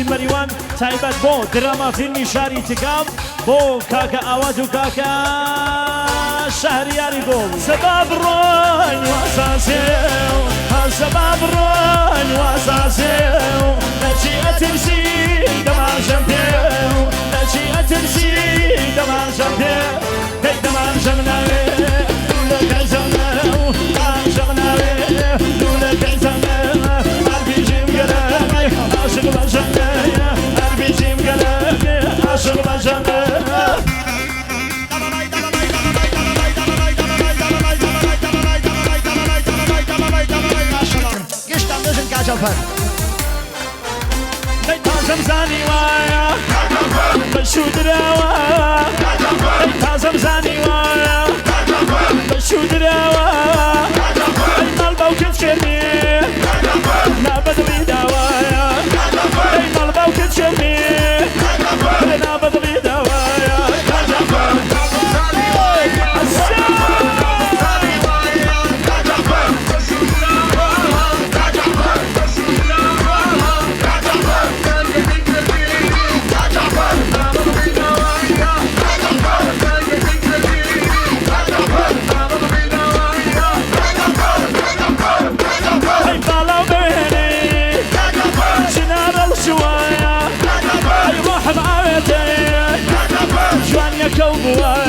ئازیزی مەریوان تایبەت بۆ دراما فیلمی شاری تکاب بۆ کاکە ئاوات و کاکە شەهریاری گوڵ. سەبا بڕۆین وازازێ و سەبا بڕۆین وازازێ و لەچی ئەترسی دەمانژەم پێ و لەچی ئەترسی دەمانژەم پێ دەی دەمانژەم ناوێ لولەکە زەمە و ئاژەم ناوێ لولەکە زەمە ئەربیجیم گەلەمێ عاشق بەژەمێ ئەربیجیم گەلەمێ عاشق بەژەمێ. گشتان بێژن کاجەفەر. دەی تازەم زانی وایە بە شوو دراوە دەی تازەم زانی وایە بە شوو دراوە دەی ماڵ باوکت شێرمی نا بەدڵی داوایە دەی ماڵ باوکت شێرمی نا بەدڵی داوایە. ئەی باڵاو بێنێ چنارە شوایە ئەی ڕۆحم ئاوێتێ جوانیەکە و بووە.